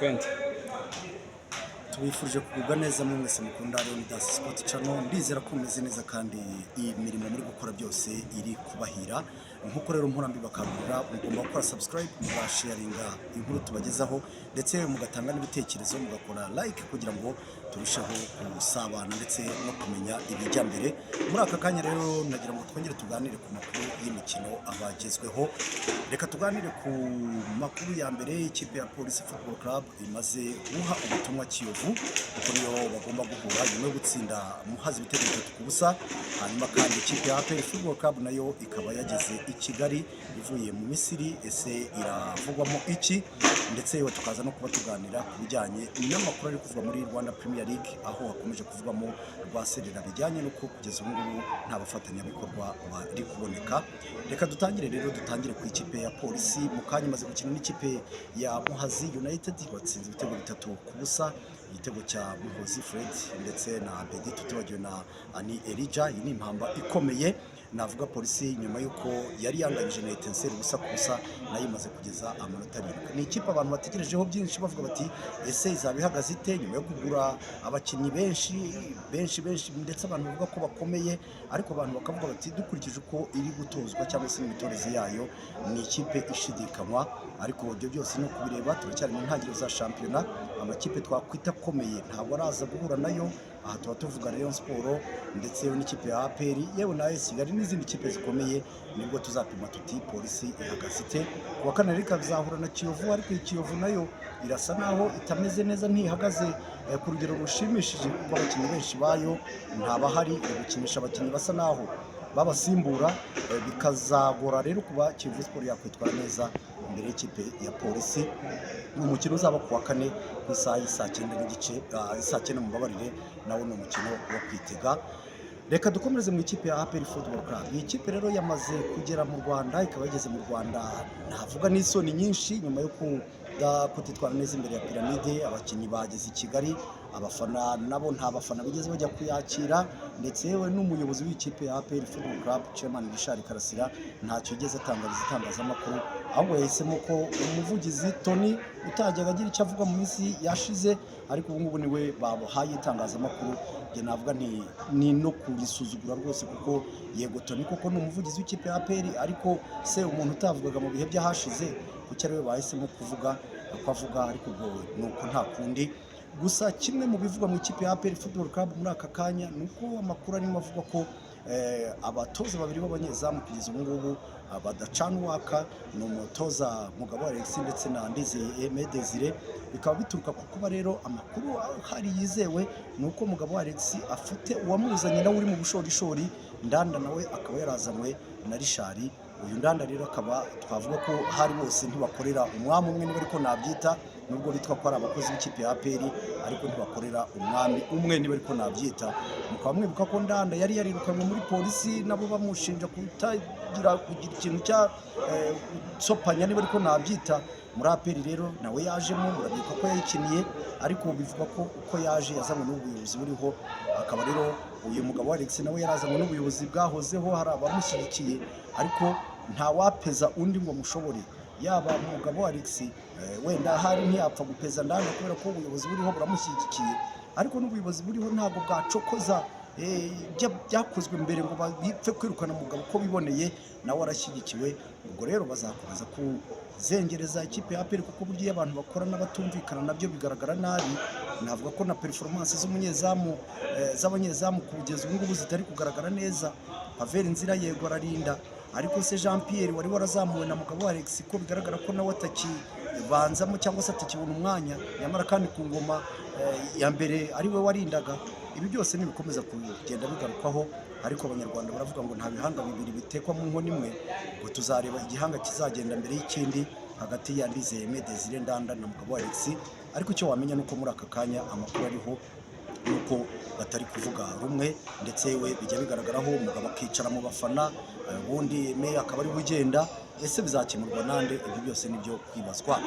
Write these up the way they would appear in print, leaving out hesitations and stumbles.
20. Tubifurije kugubwa neza mwe mwese mukunda Leonidas Sport Channel. Ndizera ko mumeze neza kandi iyi mirimo muri gukora byose iri kubahira. Nkuko rero mpora mbibakangurira, mugomba gukora subscribe, mugasharinga inkuru tubagezaho, ndetse mugatanga n'ibitekerezo, mugakora like kugira ngo turusheho gusabana ndetse no kumenya ibijya mbere. Muri aka kanya rero nagira ngo twongere tuganire ku makuru y'imikino abagezweho. Reka tuganire ku makuru ya mbere. Ikipe ya Police Football Club imaze guha ubutumwa Kiyovu, kuko niyo bagomba guhura nyuma yo gutsinda Muhazi ibitego 3-0. Hanyuma kandi ikipe ya APR Football Club nayo ikaba yageze i Kigali ivuye mu Misiri. Ese iravugwamo iki? Ndetse yewe tukaza no kuba tuganira ku bijyanye n'amakuru ari kuvugwa muri Rwanda Premier League, aho hakomeje kuvugwamo rwaserera bijyanye n'uko kugeza ubu ngubu nta bafatanyabikorwa bari kuboneka. Reka dutangire rero, dutangire ku ikipe ya Polisi. Mu kanya imaze gukina n'ikipe ya Muhazi United, batsinze ibitego 3-0, igitego cya Muhozi Fred ndetse na Abedi, tutibagiwe na Ani Elija. Iyi ni impamba ikomeye navuga. Polisi nyuma y'uko yari yanganyije na Etincelle 0-0, nayo imaze kugeza amanota 7. Ni ikipe abantu bategerejeho byinshi, bavuga bati: "Ese izaba ihagaze ite nyuma yo kugura abakinnyi benshi benshi benshi?" Ndetse abantu bavuga ko bakomeye, ariko abantu bakavuga bati: "Dukurikije uko iri gutozwa cyangwa se n'imitoreze yayo, ni ikipe ishidikanywa." Ariko ibyo byose ni ukubireba, turacyari mu ntangiriro za shampiyona. Amakipe twakwita akomeye ntabwo araza guhura nayo. Aha tuba tuvuga Rayon Sport ndetse n'ikipe ya APR, yewe na AS Kigali n'izindi kipe zikomeye. Nibwo tuzapima tuti: "Polisi ihagaze ite?" Ku wa kane rero ikazahura na Kiyovu, ariko iyi Kiyovu nayo irasa naho itameze neza, ntihagaze ku rugero rushimishije, kuko abakinnyi benshi bayo ntabahari. Iri gukinisha abakinnyi basa naho babasimbura, bikazagora rero kuba Kiyovu Sport yakwitwara neza imbere y'ikipe ya Polisi. Ni umukino uzaba ku wa kane ku isaha y'isaa 9:30, isaa 9 mubabarire. Nawo ni umukino wo kwitega. Reka dukomereze mu ikipe ya APR Football Club. Iyi kipe rero yamaze kugera mu Rwanda, ikaba yageze mu Rwanda navuga n'isoni nyinshi nyuma yo kutitwara neza imbere ya Piramide. Abakinnyi bageze i Kigali, abafana nabo nta bafana bigeze bajya kuyakira, ndetse yewe n'umuyobozi w'ikipe ya APR Football Club, Chairman Richard Karasira, ntacyo yigeze atangariza itangazamakuru, ahubwo yahisemo ko umuvugizi Tony utajyaga agira icyo avuga mu minsi yashize, ariko ubu ngubu niwe bahaye itangazamakuru. Njye navuga nti ni no kurisuzugura rwose, kuko yego Tony koko ni umuvugizi w'ikipe ya APR, ariko se umuntu utavugaga mu bihe by'ahashize, kuki ariwe bahisemo kuvuga ko avuga? Ariko ubwo ni uko, nta kundi. Gusa kimwe mu bivugwa mu ikipe ya APR Football Club muri aka kanya ni uko amakuru arimo avuga ko abatoza babiri b'abanyezamu kugeza ubu ngubu badacana uwaka, ni umutoza Mugabo Alex ndetse na Ndizeye Aime Desire. Bikaba bituruka ku kuba rero amakuru ahari yizewe ni uko Mugabo Alex afite uwamuzanye nawe uri mu bushorishori, Ndanda, nawe akaba yarazanywe na Richard. Uyu Ndanda rero akaba twavuga ko hari bose ntibakorera umwami umwe, niba ariko nabyita, nubwo bitwa ko ari abakozi b'ikipe ya APR, ariko ntibakorera umwami umwe, niba ariko nabyita. Mukaba mwibuka ko Ndanda yari yarirukanwe muri Polisi, nabo bamushinja kutagira kugira ikintu cya gusopanya, niba ariko nabyita. Muri APR rero nawe yajemo, murabyibuka ko yayikiniye, ariko bivuga ko uko yaje yazanywe n'ubuyobozi buriho. Akaba rero uyu mugabo Alex nawe yarazanywe n'ubuyobozi bwahozeho, hari abamushyigikiye, ariko ntawapeza undi ngo amushobore. Yaba umugabo Alex wenda ahari ntiyapfa gupeza Ndanda kubera ko ubuyobozi buriho buramushyigikiye, ariko n'ubuyobozi buriho ntabwo bwacokoza byakozwe mbere ngo bipfe kwirukana umugabo uko biboneye, nawe arashyigikiwe. Ubwo rero bazakomeza kuzengereza ikipe ya APR, kuko burya iyo abantu bakora n'abatumvikana nabyo bigaragara nabi. Navuga ko na performance z'umunyezamu, z'abanyezamu kugeza ubu ngubu zitari kugaragara neza. Pavel Nzira yego ararinda, ariko se Jean Pierre wari warazamuwe na Mugabo Alex, ko bigaragara ko nawe atakibanzamo cyangwa se atakibona umwanya, nyamara kandi ku ngoma ya mbere ari we warindaga? Ibi byose nibikomeza kugenda bigarukwaho, ariko Abanyarwanda baravuga ngo nta bihanga bibiri bitekwa mu nkono imwe. Ngo tuzareba igihanga kizagenda mbere y'ikindi hagati ya Ndizeye Aime Desire Ndanda na Mugabo Alex. Ariko icyo wamenya ni uko muri aka kanya amakuru ariho nuko batari kuvuga rumwe, ndetse we bijya bigaragaraho umugabo akicara mu bafana, ubundi Aime akaba ari we ugenda. Ese bizakemurwa nande? Ibyo byose nibyo kwibazwa.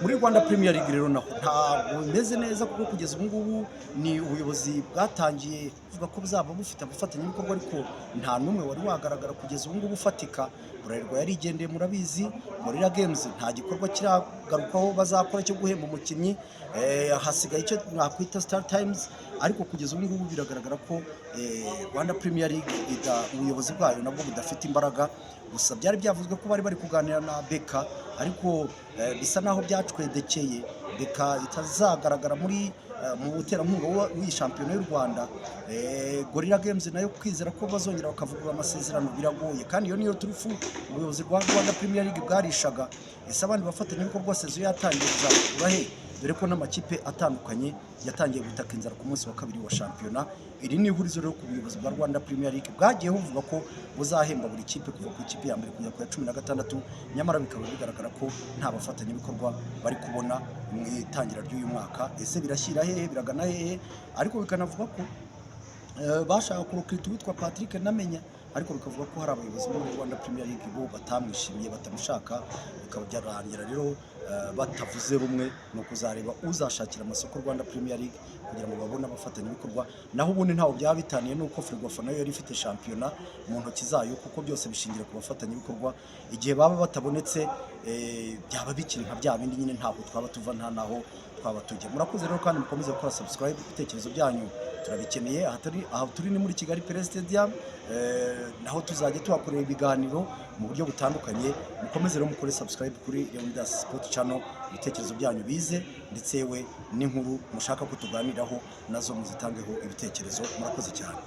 Muri Rwanda Premier League rero naho ntabwo bimeze neza, kuko kugeza ubu ngubu ni ubuyobozi bwatangiye kuvuga ko buzaba bufite abafatanyabikorwa, ariko nta n'umwe wari wagaragara kugeza ubu ngubu ufatika. Bralirwa yarigendeye, murabizi. Gorilla Games nta gikorwa kiragarukaho bazakora cyo guhemba umukinnyi. Hasigaye icyo mwakwita Star Times, ariko kugeza ubu ngubu biragaragara ko Rwanda Premier League ubuyobozi bwayo nabwo budafite imbaraga. Gusa byari byavuzwe ko bari bari kuganira na BK, ariko bisa naho byacwedekeye, BK itazagaragara muri mu buterankunga w'iyi shampiyona y'u Rwanda. Gorilla Games nayo kwizera ko bazongera bakavugurura amasezerano biragoye, kandi iyo niyo turufu ubuyobozi bwa Rwanda Premier League bwarishaga. Ese abandi bafatanyabikorwa saison yatangiye kuzakura he, dore ko n'amakipe atandukanye yatangiye gutaka inzara ku munsi wa kabiri wa shampiyona? Iri ni ihurizo rero ku buyobozi bwa Rwanda Premier League bwagiye buvuga ko buzahemba buri kipe kuva ku ikipe ya mbere kugera ku ya 16, nyamara bikaba bigaragara ko nta bafatanyabikorwa bari kubona mu itangira ry'uyu mwaka. Ese birashyira hehe, biragana hehe? Ariko bikanavuga ko bashaka kurecruita uwitwa Patrick Namenya, ariko bikavuga ko hari abayobozi bo muri Rwanda Premier League bo batamwishimiye, batamushaka, bikaba byarangira rero batavuze rumwe. Ni ukuzareba uzashakira amasoko Rwanda Premier League kugira ngo babone abafatanyabikorwa. Naho ubundi ntaho byaba bitaniye nuko Ferwafa nayo yari ifite shampiyona mu ntoki zayo, kuko byose bishingira ku bafatanyabikorwa. Igihe baba batabonetse, byaba bikiri nka bya bindi nyine, ntabwo twaba tuva nta naho twaba tujya. Murakoze rero kandi mukomeze gukora subscribe, ibitekerezo byanyu turabikeneye. Aha turi ni muri Kigali Pele Stadium, naho tuzajya tuhakorera ibiganiro mu buryo butandukanye. Mukomeze rero mukore subscribe kuri Leonidas Sport Channel, ibitekerezo byanyu bize, ndetse yewe n'inkuru mushaka ko tuganiraho nazo muzitangeho ibitekerezo. Murakoze cyane.